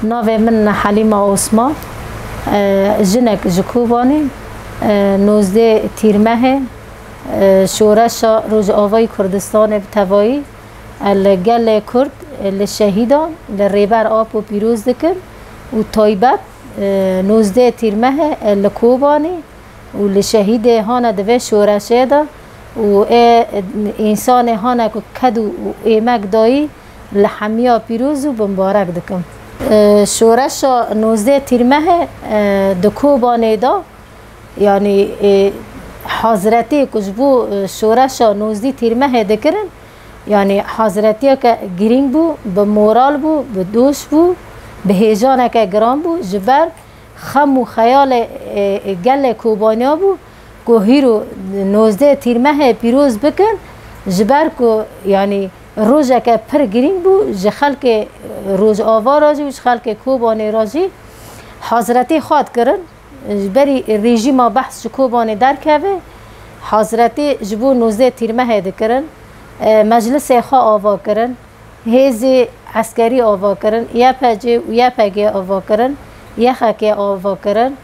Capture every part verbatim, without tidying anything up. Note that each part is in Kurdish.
Navê min Helîma Osman, e, jinek ji Kobanê, e, nozdeh Tîrmehê, e, şoreşa Rojavayî Kurdistanê bi tevayî, e, li gelê Kurd, e, li şehîdan, li Rêber Apo pîroz dikim û taybet, e, nozdeh Tîrmehê, e, li Kobanê û li şehîdê hane di vê şoreşê de û ê însanê hane ku ked û êmek dayî, li hemiya pîroz û bimbarek dikim. E, şoreşa nozdeh Tîrmehê, e, di Kobanê de, yanî, e, hazretê ku ji bo, e, şoreşa nozdeh Tîrmehê dikirin, yanî hazretiyeke girîng bû, bi moral bû, bi doş bû, bi hêjaneke giran bû, ji ber xem û xeyalê, e, e, gelê Kobaniya bû ku hîro nozdeh Tîrmehê pîroz bikin, ji ber ku, yanî, rojeke pir girîng bû ji xelkê Rojava re jî û ji xelkê Kobanê re jî hazretê xwe dikirin. Ji berî rejîma Behs ji Kobanê derkeve, hazretê ji bo nozdeh Tîrmehê dikirin, e, meclisê xwe ava kirin. Hêzê eskerî ava kirin, Y P G û Y P G ava kirin, Y X G ava kirin.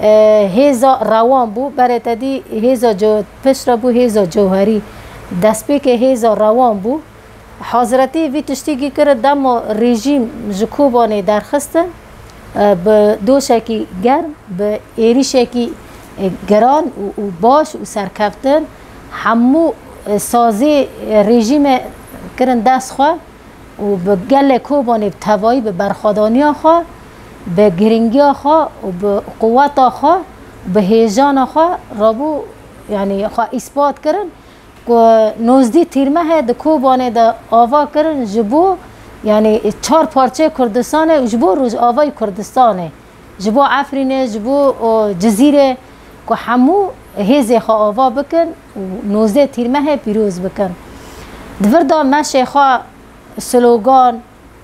E, hêza rewan bû, berê te dî hêza ce-, piştre bû hêza cewherî. Destpêkê hêza rewan bû. Hazretî vî tiştî gî kirin, dema rejîm ji Kobanê derxistin, e, bi doşekî germ, bi êrîşekî, e, giran û, û baş û serkeftin, hemû, e, sazê, e, rejîmê kirin dest xwe û bi gelê Kobanê bi tevayî bi berxwedaniya xwe, bi giringiya xwe û bi quweta xwe, bi hêjana xwe rabû, yanî xwe îspat kirin ku nozdî Tîrmehê di Kobanê de ava kirin ji bo, yanî çar parçeyê Kurdistanê û ji bo Rojavayê Kurdistanê. Ji bo Efrînê, ji bo, o, Cizîrê ku hemû hêzê xwe ava bikin û nozdeh Tîrmehê pîroz bikin. Di vir de meşê xwe slogan,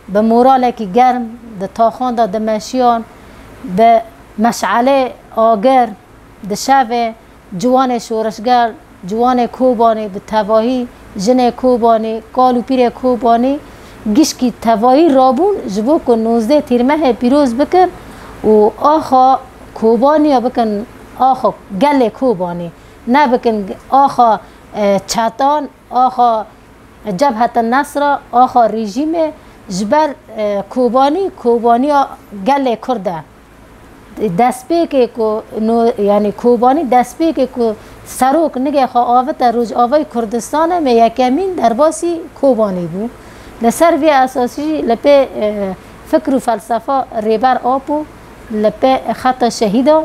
bi moralekî germ, di taxan de dimeşiyan, bi meşelê agir, di şevê, ciwanê şoreşger, ciwanê Kobanê bi tevahî, jinê Kobanê, kal û pîrê Kobanê gişkî tevahî rabûn ji bo ku nozdeh Tîrmehê pîroz bikin û axa Kobaniya bikin, axa gelê Kobanê. Ne bikin axa, e, çetan, axa Cebhet Nesra, axa rejîmê, ji ber, e, Kobanî, Kobaniya gelê Kurd e. Destpêkê ku no-, yanî Kobanî destpêkê ku serok nigê xwe avite Rojavayê Kurdistanê, me yekemîn derbasî Kobanî bû. Li ser vê esasî jî li pê, e, fikr û felsefa Rêber Apo, li pê xeta şehîda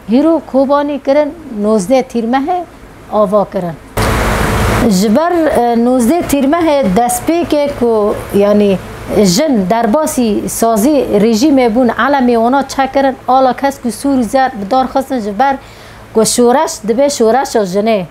hîro Kobanî kirin, nozdeh Tîrmehê ava kirin. Ji ber, e, nozdeh Tîrmehê destpêkê ku, yanî, jin derbasî sazî rejîmê bûn, elemê wana çekirin, ala kesk û sûr û zer bi dar xistin, ji ber ku şoreş dibe şoreşa jinê.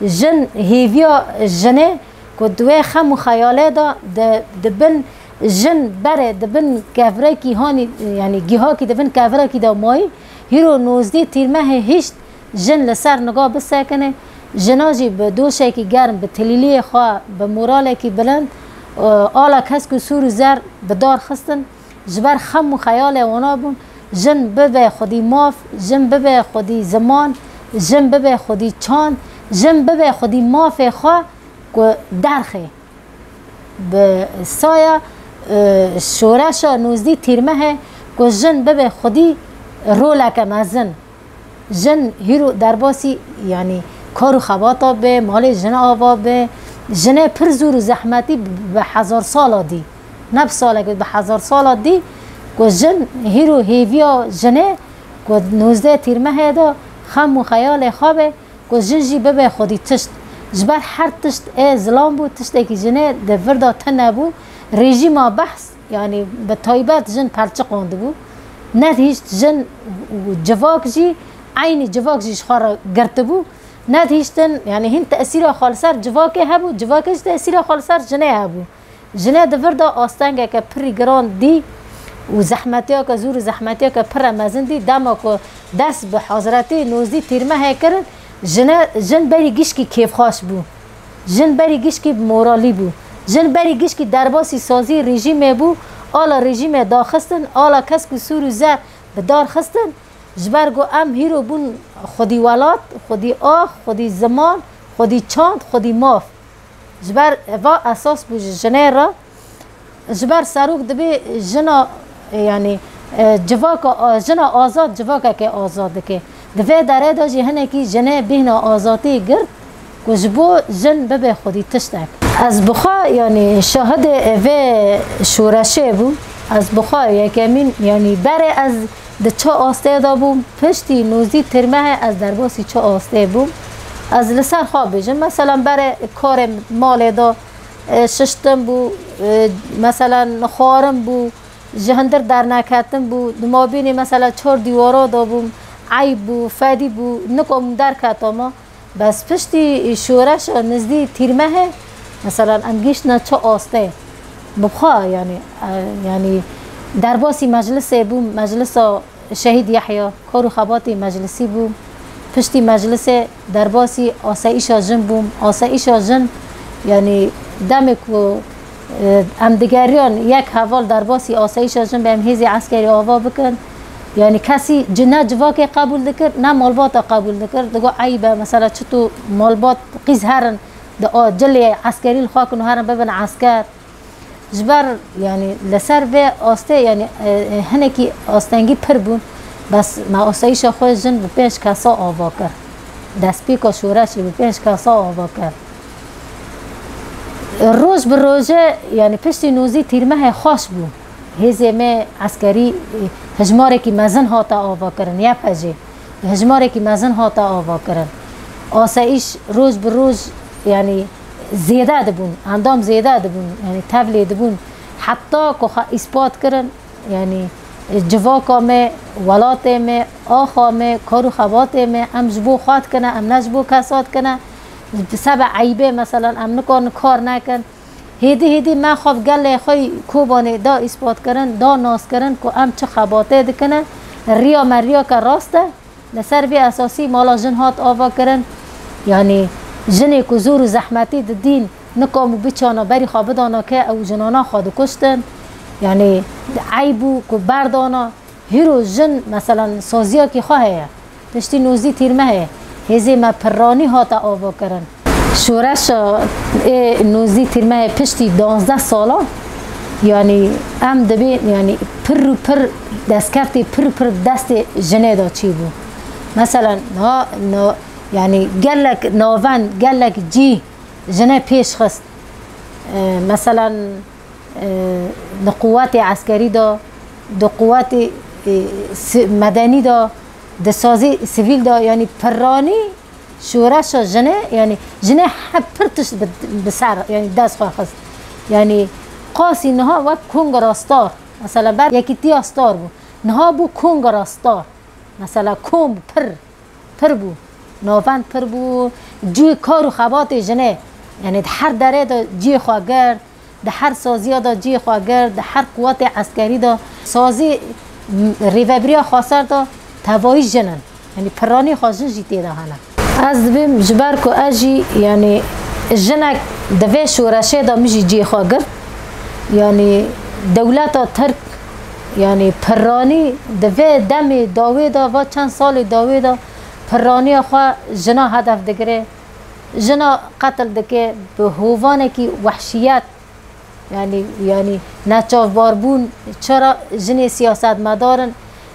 Jin hêviya jinê ku di wê xem û xeyalê de di, di bin jin berê, di bin kevrekî hanî, yanî gihakî di bin kevrekî de mayî, hîro nozdeh Tîrmehê hişt jin li ser niga bisekine, jina jî bi doşekî germ, bi tilîliyê xwe, bi moralekî bilind, e, ala kesk û sûr û zer bi dar xistin, ji ber xem û xeyalê wana bûn, jin bibe xwedî maf, jin bibe xwedî ziman, jin bibe xwedî çand, jin bibe xwedî mafê xwe ku derxê. Bi saya, e, şoreşa nozdeh Tîrmehê ku jin bibe xwedî roleke mezin. Jin hîro derbasî, yanî kar û xebata be, malê jin ava be. Jinê pir zor û zehmetî bi, bi hezar sala dî. Ne bi salek, bi hezar sala dî ku jin hîro hêviya jinê ku nozdeh Tîrmehê de xem û xeyalê xwe be, ku jin jî bibe xwedî tişt. Ji ber her tişt ê zilam bû, tiştekî jinê di vir de tune bû. Rejîma Behs, yanî bi taybet jin pelçiqandibû. Nedihîşt jin û civak jî, eynî civak jî ji xwe re girtibû. Nedihîştin, yanî hîn tesîra xwe li ser civakê hebû, civakê jî tesîra xwe li ser jinê hebû. Jinê di vir de astengeke pirî giran dî û zehmetiyeke zor û zehmetiyeke pire mezin dî. Dema ku dest bi hazretî nozdî Tîrmehê kirin, jine, jin berî gişkî kêfxweş bû. Jin berî gişkî bi moralî bû. Jin berî gişkî derbasî sazî rejîmê bû. ala rejîmê daxistin, ala kesk û sûr û zer bi dar xistin, ji ber ku em hîro bûn xwedî welat, xwedî ax, xwedî ziman, xwedî çand, xwedî maf. Ji ber va esas bû ji jinê re. Ji ber serok dibê jina, e, yanî, e, civaka, a, jina azad civakekê azad dike. Di vê derê de jî hinekî jinê bêhna azadiyê girt ku ji bo jin bibe xwedî tiştek. Ez bi xwe, yanî, şahidê vê şoreşê bûm. Ez bi xwe yekemîn, yanî, berê ez di çi astê de bûm, piştî nûzdî tîrmehê ez derbasî çi astê bûm. Ez li ser xwe bêjim. Meselan, berê karê malê de, e, şiştin bû, e, meselan, xwarin bû, ji hundir derneketin bû, di mabînê, mesela, çar dîwara de bûm, eyb bû, fedî bû, nikom derketama. Bes piştî şoreşa nizdî tîrmehê, meselan, em gihîştine çi astê. Bi xwe, yanî, e, yanî, derbasî meclisê bûm, meclisa Şehîd Yehya, kar û xebatê meclisî bûm. Piştî meclisê derbasî asayîşa jin bûm. Asayîşa jin, yanî, demê ku, e, em digeriyan yek heval derbasî asayîşa jin be, em hêzê eskerî ava bikin. Yanî, kesî ci-, ne civakê qebûl dikir, ne malbata qebûl dikir. Digot, eyb e, mesela, çito malbat qîz herin, di a cilê eskerî li xwe kin û herin bibin esker. Ji ber, yanî, li ser vê astê, yanî, e, e, hinekî astengî pir bûn, bes me asayîşa xwe jin bi pênc kesa ava kir. Destpêka şoreşê bi pênc kesa ava kir. Roj bi rojê, yanî, piştî nûzî tîrmehê xweş bû. Hêzê me eskerî, e, hejmarekî mezin hate ava kirin, Y P J. Hejmarekî mezin hate ava kirin. Asayîş roj bi roj, yanî, zêde dibûn, endam zêde dibûn, yanî tevlê dibûn. Heta ku xwe îspat kirin, yanî civaka me, welatê me, axa me, kar û xebatê me, em ji bo xwe dikine, em ne ji bo kesa dikine. Bi sebe eybê, meselan, em nikarin kar nekin. Hêdî hêdî me xwe bi gelê xwe yî Kobanê da îspat kirin, da nas kirin ku em çi xebatê dikine. Riya me riyake rast e. Li ser vê esasî mala jin hat ava kirin. Yanî jinê ku zor û zehmetî didîn, nikam û biçana berî xwe bidana ke ew jinana xwe dikuştin. Yanî eyb bû ku berdana. Hîro jin, meselan, saziyakî xwe heye. Piştî nûzdî tîrmehê hêzê me pirranî hate ava kirin. Şoreşa ê nûzdî tîrmehê piştî danzdeh salan, yanî em dibê, yanî pir û pir destkeftê pir û pir destê jinê de çêbû. Meselan, niha, no, yanî gelek navend, gelek cî jinê pêş xist. E, meselan, e, di quwetê eskerî de, di quwetê, e, si-, medenî de, di sazê sivîl de, yanî pirranî şoreşa jinê, yanî jinê hep pir tişt bi, bi ser, yanî dest xwe xist. Yanî qasî niha wek kongra star, mesela ber yekîtiya star bû. Niha bû kongra star. Mesela kom pir, pir bû. Navend pir bû. Cihê kar û xebatê jinê. Yanî di her derê de cihê xwe girt. Di her saziya de cihê xwe girt, di her quwetê eskerî de, sazî, m-, rêvebiriya xweser de tevayî jin in. Yanî pirranî xwe jin jî tê de hene. Ez dibêm ji ber ku ez jî, yanî jinek di vê şoreşê de min jî cihê xwe girt. Yanî dewleta Tirk, yanî pirranî di vê demê dawê de, va çend salê dawê de pirraniya xwe jina hedef digire. Jina qetil dike bi hovanekî wehşiyet. Yanî, yanî neçavbarbûn, çira jinê siyasetmedar in,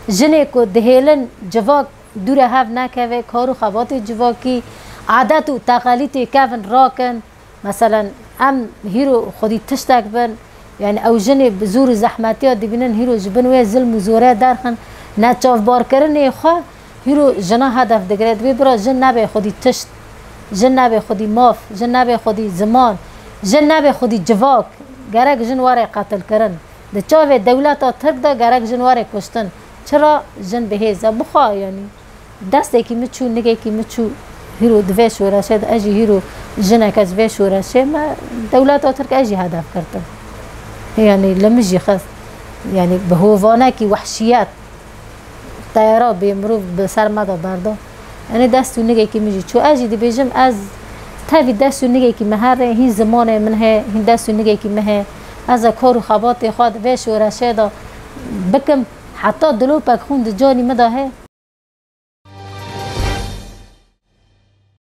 jinê ku dihêlin civak dûre hev nekeve, kar û xebatê civakî, adet û teqelîtê kevin rakin. Meselen, em hîro xwedî tiştek bin, yanî ew jinê bi zor û zehmetiya dibînin, hîro ji bin wê zilm û zorê derxin, neçavbarkirinê xwe, hîro jina hedef digire, dibê bira jin nebe xwedî tişt, jin nebe xwedî maf, jin nebe xwedî ziman, jin nebe xwedî civak. Gerek jin were qetilkirin. Di çavê dewleta Tirk de gerek jin were kuştin. Çira jin bi hêz e? Bi xwe, yanî destekî min çû, nigekî min çû, hîro di vê şoreşê de, ez jî hîro jineke ji vê şoreşê me, dewleta Tirk ez jî hedef girtim. Yanî li min jî xist. Yanî bi hovanekî wehşiyet. Teyara bê mirov bi ser me de berda. Yanî dest û nigekî min jî çû. Ez jî dibêjim, ez tevî dest û nigekî me here, hîn zimanê min heye, hîn dest û nigekî min heye. Ez ê kar û xebatê xwe di vê şoreşê de bikim, heta dilopek xûn di canî min de heye.